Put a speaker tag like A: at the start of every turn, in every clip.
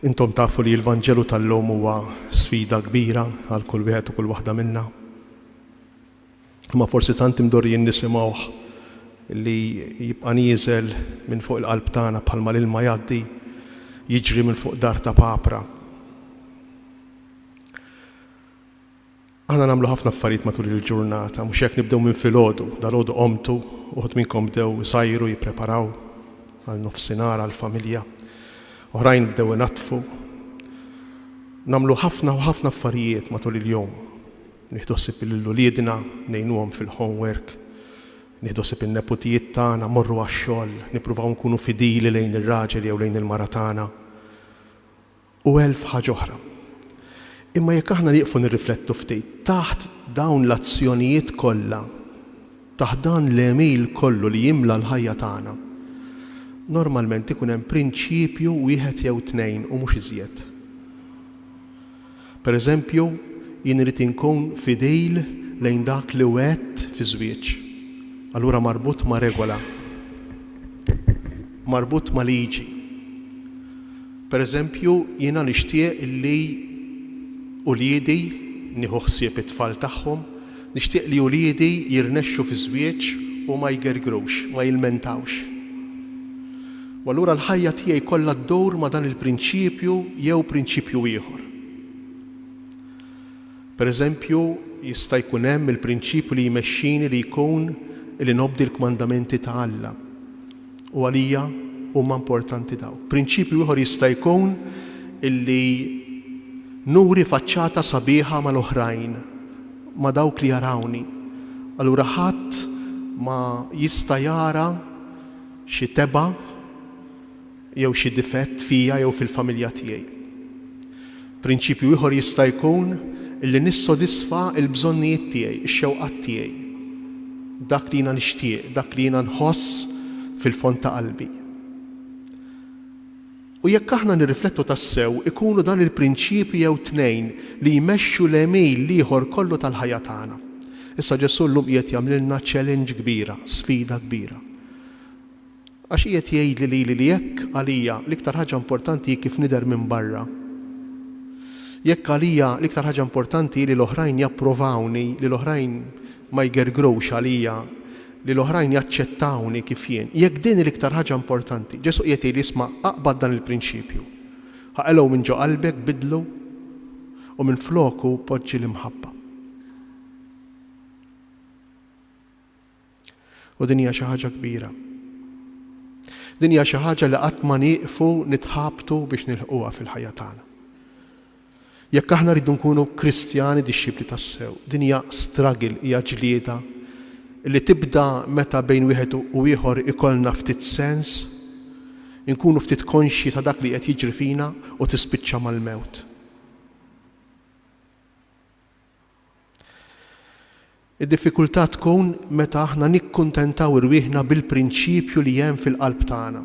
A: Intom tafu li l-Vanġelu tal-lum huwa sfida kbira għal kull wieħed u kull waħda minna. Imma forsi tant imdorrijin nisimgħuh li jibqa' nieżel minn fuq il-qalb tagħna bħalma l-ilma jgħaddi jiġri minn fuq dar ta' papra. Aħna nagħmlu ħafna affarijiet matul il-ġurnata, mhux hekk nibdew minn filgħodu. Dalgħodu qomtu, uħud minnkom bdew isajru, jippreparaw għal nofsinhar għall-familja. Oħrajn bdew inaddfu. Nagħmlu ħafna u ħafna affarijiet matul il-jum. Nieħdu ħsieb lil uliedna, ngħinuhom fil-homework, nieħdu ħsieb in-neputijiet tagħna, mmorru għax-xogħol, nippruvaw nkunu fidili lejn ir-raġel jew lejn il-mara tagħna. U elf ħaġa oħra. Imma jekk aħna nieqfu nirriflettu ftit, taħt dawn l-azzjonijiet kollha, taħt dan l-għemil kollu li jimla l-ħajja tagħna, normalment ikun hemm prinċipju wieħed jew tnejn u mhux iżjed. Per eżempju, jien irrid inkun fidil lejn dak li wegħedt fiż-żwieġ. Allura marbut ma' regola. Marbut ma' liġi. Per eżempju, jiena nixtieq li uliedi, nieħu ħsieb it-tfal tagħhom, nixtieq li uliedi jirnexxu fiż-żwieġ u ma jgergrux, ma jilmentawx. U allura l-ħajja tiegħi kollha ddur ma' dan il-prinċipju jew prinċipju ieħor. Per eżempju, jista' jkun hemm il-prinċipju li jmexxini li jkun li nobdi l-kmandamenti ta' Alla. U għalija huma importanti dawk. Prinċipju ieħor jista' jkun illi nuri faċċata sabiħa mal-oħrajn, ma' dawk li jarawni. Allura ħadd ma jista' jara xi tebgħa jew xi difett fija jew fil-familja tiegħi. Prinċipju ieħor jista' jkun li nissodisfa l-bżonnijiet tiegħi, ix-xewqat tiegħi, dak li jiena nixtieq, dak li jiena nħoss fil-fond ta' qalbi. U jekk aħna nirriflettu tassew, ikunu dan il-prinċipju jew tnejn li jmexxu l-għemil l-ieħor kollu tal-ħajja tagħna. Issa Ġesù llum qiegħed jagħmlilna challenge kbira, sfida kbira. Għax qiegħed jgħidli lili li jekk għalija l-iktar ħaġa importanti hi kif nidher minn barra, jekk għalija l-iktar ħaġa importanti hi li l-oħrajn japprovawni, li l-oħrajn ma jgergrux għalija, li l-oħrajn jaċċettawni kif jien, jekk din hi l-iktar ħaġa importanti, Ġesù qiegħed jgħidli isma' aqbad dan il-prinċipju. Aqilgħu minn ġo qalbek, bidlu u minfloku poġġi l-imħabba. U din hija xi ħaġa kbira. Din hija xi ħaġa li qatt ma nieqfu nitħabtu biex nilħquha fil-ħajja tagħna. Jekk aħna rridu nkunu Kristjani dixxipli tassew, din hija struggle, hija ġlieda li tibda meta bejn wieħed u ieħor ikollna ftit sens, inkunu ftit konxji ta' dak li qed jiġri fina u tispiċċa mal-mewt. Id-diffikultà tkun meta aħna nikkuntentaw irwieħna bil-prinċipju li hemm fil-qalb tagħna.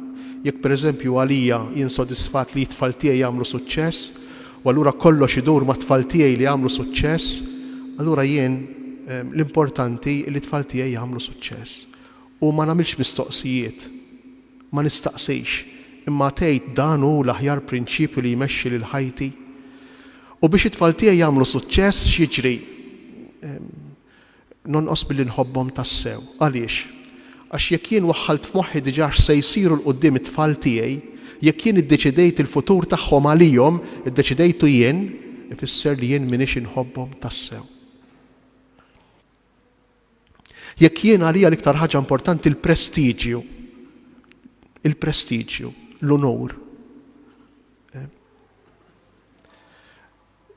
A: Jekk pereżempju għalija jien sodisfatt li t-tfal tiegħi jagħmlu suċċess u allura kollox idur mat-tfal tiegħi li jagħmlu suċċess, allura jien l-importanti li t-tfal tiegħi jagħmlu suċċess. U ma nagħmilx mistoqsijiet. Ma nistaqsix, imma tgħid dan hu l-aħjar prinċipju li jmexxi lil ħajti? U biex it-tfal tiegħi jagħmlu suċċess x'jiġri? Nonqos milli nħobbhom tassew. Għaliex? Għax jekk jien waħħalt f'moħħi diġà x'se jsiru 'l quddiem it-tfal tiegħi, jekk jien iddeċidejt il-futur tagħhom għalihom, iddeċidejtu jien, ifisser li jien m'iniex inħobbhom tassew. Jekk jien għalija l-iktar ħaġa importanti l-prestiġju, il-prestiġju, l-unur. Eh,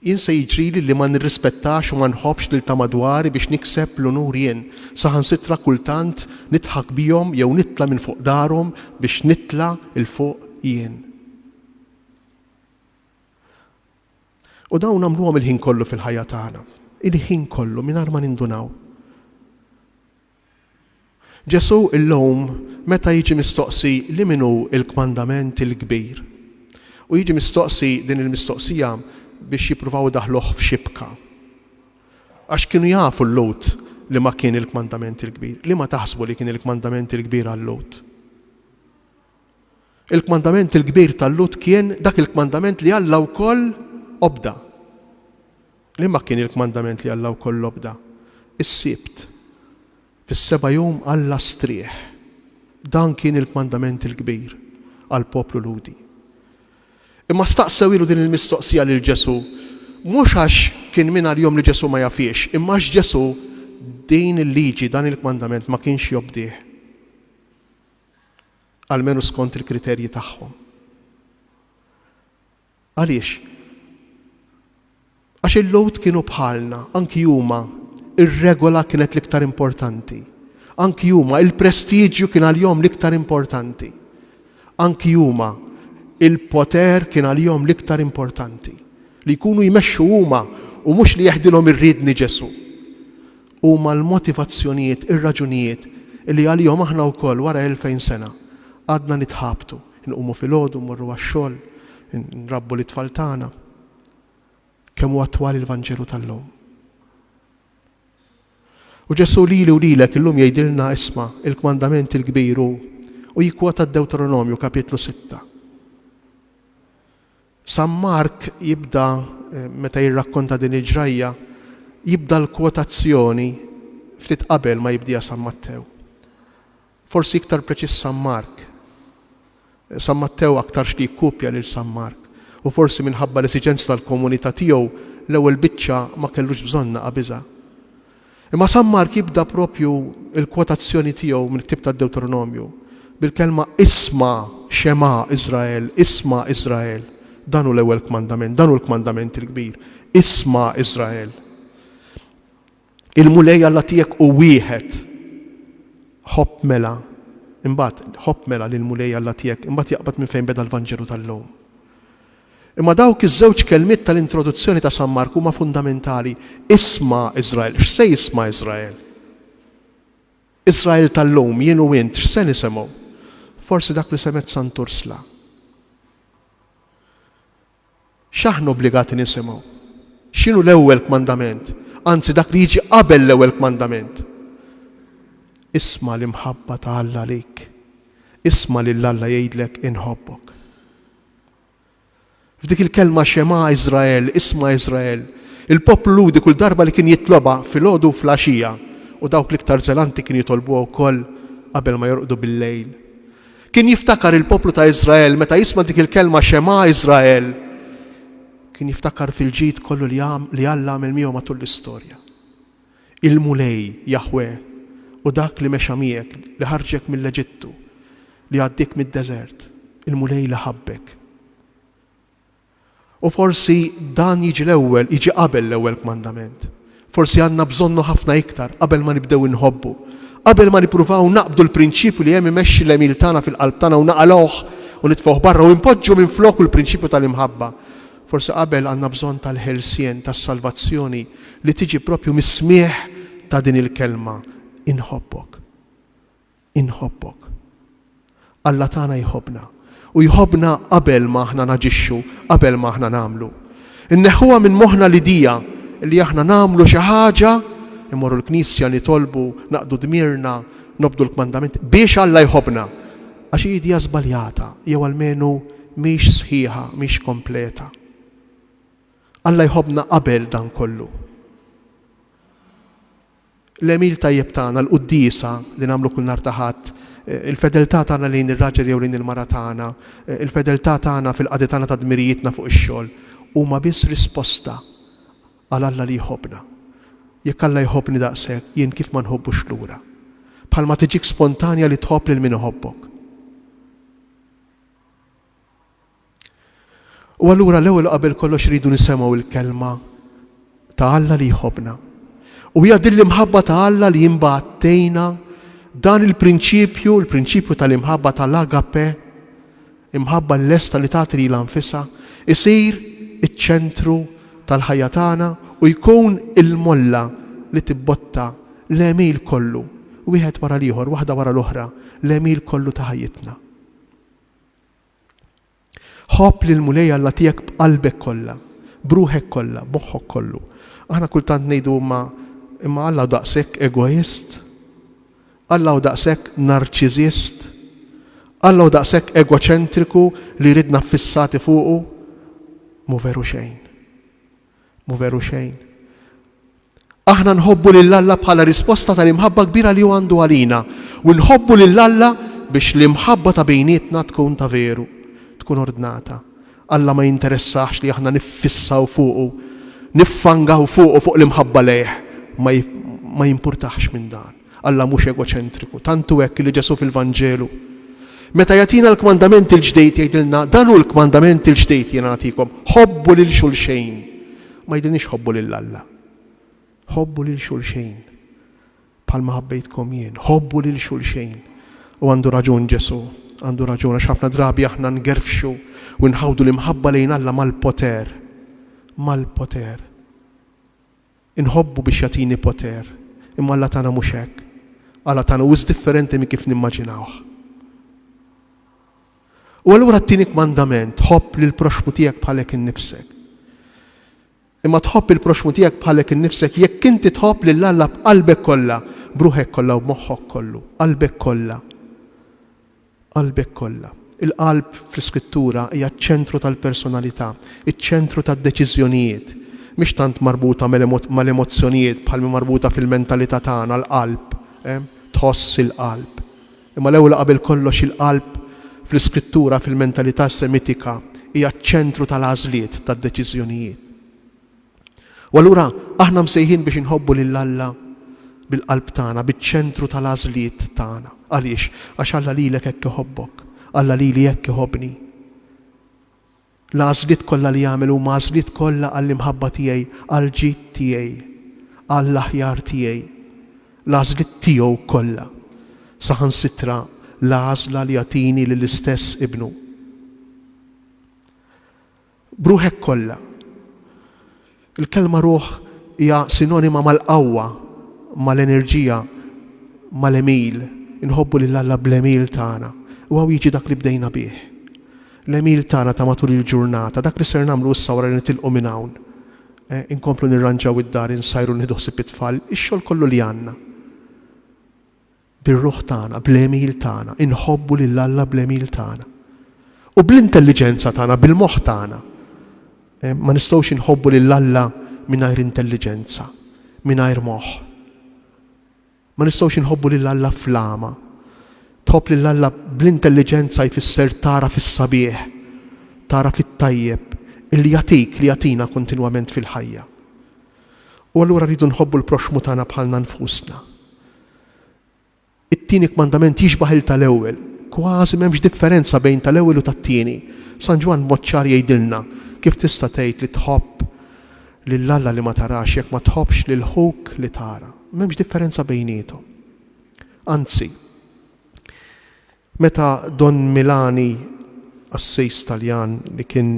A: jien se jiġrili li ma nirrispettax u ma nħobbx lil ta' madwari biex nikseb l-unur jien. Saħansitra kultant nidħak bihom jew nitla' minn fuq darhom biex nitla' 'l fuq jien. U dawn nagħmluhom il-ħin kollu fil-ħajja tagħna. Il-ħin kollu mingħajr ma nindunaw. Ġesù illum meta jiġi mistoqsi li min hu l-kmandament il-kbir. U jiġi mistoqsi din il-mistoqsija biex jippruvaw idaħħluh f'xibka. Għax kienu jafu l-Lhud li ma kien il-kmandament il-kbir. Liema taħsbu li kien il-kmandament il-kbir għal-Lhud? Il-kmandament il-kbir tal-Lhud kien dak il-kmandament li Alla wkoll obda. Liema kien il-kmandament li Alla wkoll obda? Is-Sibt. Fis-seba' jum Alla strieħ. Dan kien il-kmandament il-kbir għall-poplu Lhudi. Imma staqsewilu din il-mistoqsija lil Ġesù mhux għax kien mingħalihom li Ġesù ma jafhiex, imma għax Ġesù din il-liġi, dan il-kmandament ma kienx jobdih. Almenu skont il-kriterji tagħhom. Għaliex? Għax il-Lhud kienu bħalna, anki huma ir-regola kienet l-iktar importanti. Anki huma il-prestiġju kien għalihom l-iktar importanti. Anki huma il-poter kien għalihom l-iktar importanti. Li jkunu jmexxu huma u mhux li jeħdilhom ir-riedni Ġesù. Huma l-motivazzjonijiet, ir-raġunijiet li għalihom aħna wkoll wara 2000 sena għadna nitħabtu. Inqumu filgħodu, mmorru għax-xogħol, nrabbu lit-tfal tagħna. Kemm hu attwali l-Vanġelu tal-lum. U Ġesù lili u lilek illum jgħidilna isma' il-kmandament il-kbir hu u jikkwota d-Dewteronomju kapitlu 6. San Mark jibda eh, meta jirrakkonta din il-ġrajja, jibda l-kwotazzjoni ftit qabel ma jibdija San Mattew. Forsi iktar preċiż San Mark. San Mattew aktarx li jikkupja lil San Mark, u forsi minħabba l-esiġenza tal-komunità tiegħu l-ewwel biċċa ma kellux bżonnha qabiżha. Imma San Mark jibda proprju l-kwotazzjoni tiegħu mill-ktieb tad-Dewteronomju bil-kelma isma' Xema' Iżrael, isma' Iżrael. Dan hu l-ewwel kmandament, dan hu l-kmandament il-kbir. Isma' Iżrael. Il-Mulej Alla tiegħek hu wieħed. Ħobb mela, imbagħad, ħobb mela lill-Mulej Alla tiegħek, imbagħad jaqbad minn fejn beda l-Vanġelu tal-lum. Imma dawk iż-żewġ kelmiet tal-introduzzjoni ta' San Mark huma fundamentali. Isma' Iżrael. X'se jisma' Iżrael? Iżrael tal-lum, jien u int, x'se nisimgħu? Forsi dak li semgħet Sant'Ursla. X'aħna obbligati nisimgħu? X'inhu l-ewwel kmandament? Anzi, dak li jiġi qabel l-ewwel kmandament. Isma' l-imħabba ta' Alla għalik. Isma' lil Alla jgħidlek inħobbok. F'dik il-kelma Xema Iżrael, isma' Iżrael, il-poplu Lhudi kull darba li kien jitlobha filgħodu u fl-għaxija, u dawk l-iktar żelanti kienu jitolbuha wkoll qabel ma jorqdu bil-lejl. Kien jiftakar il-poplu ta' Iżrael meta jisma' dik il-kelma Xema Iżrael. Kien jiftakar fil-ġid kollu li Alla għamel miegħu matul l-istorja. Il-Mulej, Jaħweh, hu dak li mexa miegħek, li ħarġek mill-Eġittu, li għaddiek mid-deżert, il-Mulej li ħabbek. U forsi dan jiġi l-ewwel, jiġi qabel l-ewwel kmandament. Forsi għandna bżonnu ħafna iktar qabel ma nibdew inħobbu. Qabel ma nippruvaw naqbdu l-prinċipju li hemm imexxi l-għemil tagħna fil-qalb tagħna u naqalgħuh u nitfgħuh barra u npoġġu minfloku l-prinċipju tal-imħabba. Forsi qabel għandna bżonn tal-ħelsien, tas-salvazzjoni li tiġi proprju mis-smigħ ta' din il-kelma, Inħobbok. Inħobbok. Alla tagħna jħobbna. U jħobbna qabel ma aħna naġixxu, qabel ma aħna nagħmlu. Inneħħuha minn moħħna l-idea li aħna nagħmlu xi ħaġa, immorru l-knisja nitolbu, naqdu dmirna, nobdu l-kmandamenti, biex Alla jħobbna. Għax hi idea żbaljata, jew almenu mhix sħiħa, mhix kompleta. Alla jħobbna qabel dan kollu. L-għemil tajjeb tagħna, l-quddiesa li nagħmlu kull nhar ta' Ħadd, il-fedeltà tagħna lejn ir-raġel jew lejn il-mara tagħna, il-fedeltà tagħna fil-qadi tagħna ta' dmirijietna fuq ix-xogħol, huma biss risposta għal Alla li jħobbna. Jekk Alla jħobbni daqshekk, jien kif ma nħobbux lura? Bħalma tiġik spontanja li tħobb lil min iħobbok. U allura l-ewwel u qabel kollox irridu nisemgħu l-kelma ta' Alla li jħobbna. U hija din l-imħabba ta' Alla li imbagħad tgħinna dan il-prinċipju, il-prinċipju tal-imħabba tal-agape, imħabba lesta li tagħti lilha nfisha, isir iċ-ċentru tal-ħajja tagħna u jkun il-molla li tibbotta l-għemil kollu, wieħed wara l-ieħor, waħda wara l-oħra, l-għemil kollu ta' ħajjitna. Ħobb lill-Mulej Alla tiegħek b'qalbek kollha, b'ruħek kollha, b'moħħok kollu. Aħna kultant ngħidu imma imma Alla hu daqshekk egoist? Alla hu daqshekk narċiżist? Alla hu daqshekk egoċentriku li jridna ffissati fuqu? Mhu veru xejn. Mhu veru xejn. Aħna nħobbu lil Alla bħala risposta tal-imħabba kbira li hu għandu għalina u nħobbu lil Alla biex l-imħabba ta' bejnietna tkun ta' veru, tkun ordnata. Alla ma jinteressahx li aħna niffissaw fuqu, niffangaw fuqu fuq l-imħabba lejh. Ma, ma jimpurtahx minn dan. Alla mhux egoċentriku. Tant hu hekk li Ġesù fil-Vanġelu, meta jagħtina l-kmandament il-ġdid jgħidilna, dan hu l-kmandament il-ġdid jiena nagħtikom, ħobbu lil xulxejn. Ma jgħidilniex ħobbu lil Alla. Ħobbu lil xulxejn. Bħalma ħabbejtkom jien, ħobbu lil xulxejn. U għandu raġun Ġesù, għandu raġun għax ħafna drabi aħna ngerfxu u nħawdu l-imħabba lejn Alla mal-poter. Mal-poter. Inħobbu biex jagħtini poter, imma Alla tagħna mhux hekk. Alla tagħna wisq differenti minn kif nimmaġinawh. U allura t-tieni kmandament, ħobb lill-proxxmu tiegħek bħalek innifsek. Imma tħobb il-proxxmu tiegħek bħalek innifsek jekk inti tħobb lil Alla b'qalbek kollha, b'ruħek kollha u b'moħħok kollu. Qalbek kollha. Qalbek kollha. Il-qalb fl-Iskrittura hija ċ-ċentru tal-personalità, iċ-ċentru tad-deċiżjonijiet. Mhix tant marbuta mal-emozzjonijiet bħal mhi marbuta fil-mentalità tagħna l-qalb, eh? Tħoss il-qalb. Imma l-ewwel u qabel kollox il-qalb fl-Iskrittura fil-mentalità Semitika hija ċ-ċentru tal-għażliet, tad-deċiżjonijiet. U allura aħna msejħin biex inħobbu lil Alla bil-qalb tagħna, biċ-ċentru tal-għażliet tagħna. Għaliex? Għax Alla lilek hekk iħobbok, Alla lili hekk iħobbni. L-għażliet kollha li jagħmel huma għażliet kollha għall-imħabba tiegħi, għall-ġid tiegħi, għall-aħjar tiegħi. L-għażliet tiegħu kollha. Saħansitra l-għażla li jagħtini lill-istess Ibnu. B'ruħek kollha. Il-kelma ruħ hija sinonima mal-qawwa, mal-enerġija, mal-għemil. Inħobbu lil Alla bl-għemil tagħna. U hawn jiġi dak li bdejna bih. L-għemil tagħna ta' matul il-ġurnata, dak li ser nagħmlu issa wara li nitilqu minn hawn. Eh, inkomplu nirranġaw id-dar, insajru nieħdu ħsieb it-tfal, ix-xogħol kollu li għandna. Bir-ruħ tagħna, bl-għemil tagħna, inħobbu lil Alla bl-għemil tagħna. U bl-intelliġenza tagħna, bil-moħħ tagħna. Eh, ma nistgħux inħobbu lil Alla mingħajr intelliġenza, mingħajr moħħ. Ma nistgħux inħobbu lil Alla fl-għama. Tħobb lil Alla bl-intelliġenza jfisser tara fis-sabiħ, tara fit-tajjeb illi jagħtik li jagħtina kontinwament fil-ħajja. U allura rridu nħobbu l-proxxmu tagħna bħalna nfusna. It-tieni kmandament jixbah il tal-ewwel. Kważi m'hemmx differenza bejn tal-ewwel u tat-tieni. San Ġwann b'mod ċar jgħidilna, kif tista' tgħid li tħobb lil Alla li ma tarax jekk ma tħobbx lil ħuk li tara? M'hemmx differenza bejniethom. Anzi, meta Don Milani, qassis Taljan li kien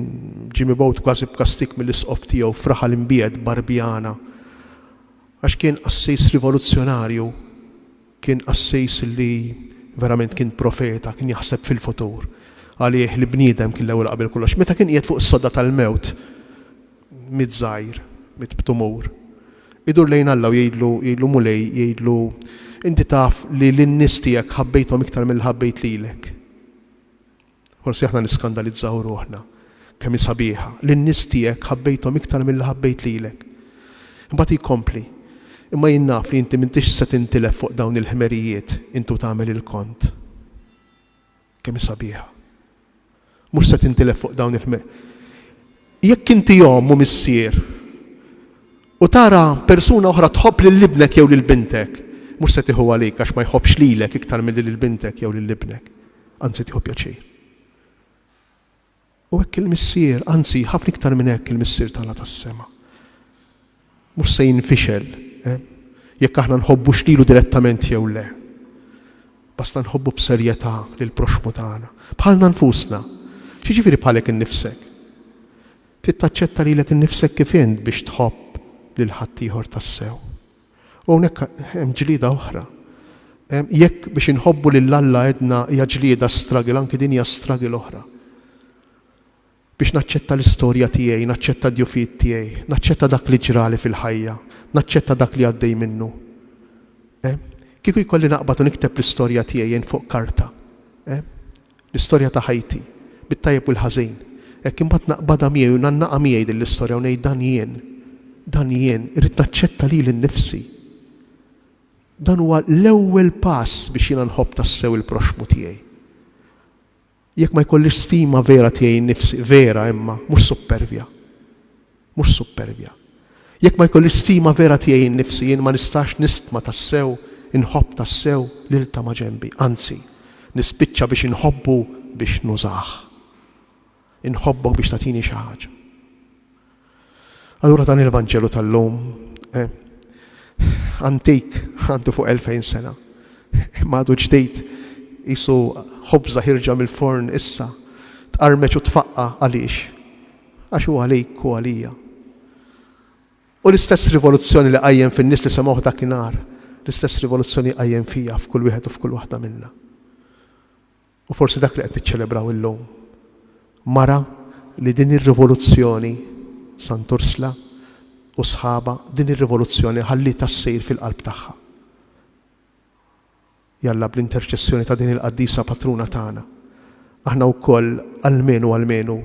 A: ġie mibgħut kważi b'kastig mill-isqof tiegħu f'raħal imbiegħed Barbiana, Għax kien qassis rivoluzzjonarju, kien qassis li verament kien profeta, kien jaħseb fil-futur. Għalih l-bniedem kien l-ewwel qabel kollox. Meta kien qiegħed fuq is-sodda tal-mewt, miet żgħir, miet b'tumur. Idur lejn Alla u jgħidlu, jgħidlu Mulej, jgħidlu, inti taf li lin-nies tiegħek ħabbejthom iktar milli ħabbejt lilek. Forsi aħna niskandalizzaw ruħna. Kemm hi sabiħa. Lin-nies tiegħek ħabbejthom iktar milli ħabbejt lilek. Imbagħad jkompli, Imma jien naf li inti m'intix se tintilef fuq dawn il-ħmerijiet int u tagħmel il-kont. Kemm hi sabiħa. Mhux se tintilef fuq dawn il-ħmer. Jekk inti omm u missier u tara persuna oħra tħobb lil ibnek jew lil bintek, mhux se tieħu għalik għax ma jħobbx lilek iktar milli lil bintek jew lil ibnek. Anzi tieħu pjaċir. U hekk il-Missier, anzi ħafna iktar minn hekk il-Missier tagħna tas-sema. Mhux se jinfixel, eh? jekk aħna nħobbux lilu direttament jew le. Basta nħobbu b'serjetà lil proxmu tagħna. Bħalna nfusna. X'jiġifieri bħalek innifsek? Trid taċċetta lilek innifsek kif int biex tħobb lil ħaddieħor tassew. U hawnhekk hemm ġlieda oħra. Jekk biex inħobbu lil Alla għedna hija ġlieda struggle, anki din hija struggle oħra. Biex naċċetta l-istorja tiegħi, naċċetta d-djufijiet tiegħi, naċċetta dak li ġrali fil-ħajja, naċċetta dak li għaddej minnu. Eh? Kieku jkolli naqbad u nikteb l-istorja tiegħi jien fuq karta. Eh? L-istorja ta' ħajti, bit-tajjeb u l-ħażin. Hekk imbagħad naqbadha miegħi u ngħannaqha miegħi din l-istorja u ngħid dan jien. Dan jien, irrid naċċetta lili nnifsi. Dan huwa l-ewwel pass biex jiena nħobb tassew il-proxxmu tiegħi. Jekk ma jkollix stima vera tiegħi nnifsi, vera imma, mhux suppervja. Mhux suppervja. Jekk ma jkollix stima vera tiegħi nnifsi, jien ma nistax nistma tassew, inħobb tassew lil ta' maġenbi. Anzi, nispiċċa biex inħobbu biex nużah. Inħobbok biex tagħtini xi ħaġa. Allura dan il-Vanġelu tal-lum, eh, antik għandu fuq 2000 sena, imma għadu ġdid qisu ħobża ħirġa mill-forn issa, tqarmeċ u tfaqqa' għaliex? Għax hu għalik u għalija. U l-istess rivoluzzjoni li qajjem fin-nies li semgħuh dakinhar, l-istess rivoluzzjoni jqajjem fija f'kull wieħed u f'kull waħda minna. U forsi dak li qed niċċelebraw illum. Mara li din ir-rivoluzzjoni, Sant'Ursla u sħabha, din ir-rivoluzzjoni ħallietha ssir fil-qalb tagħha. Jalla bl-interċessjoni ta' din il-qaddisa patruna tagħna, aħna wkoll almenu almenu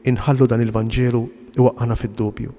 A: inħallu dan il-Vanġelu iwaqqagħna fid-dubju.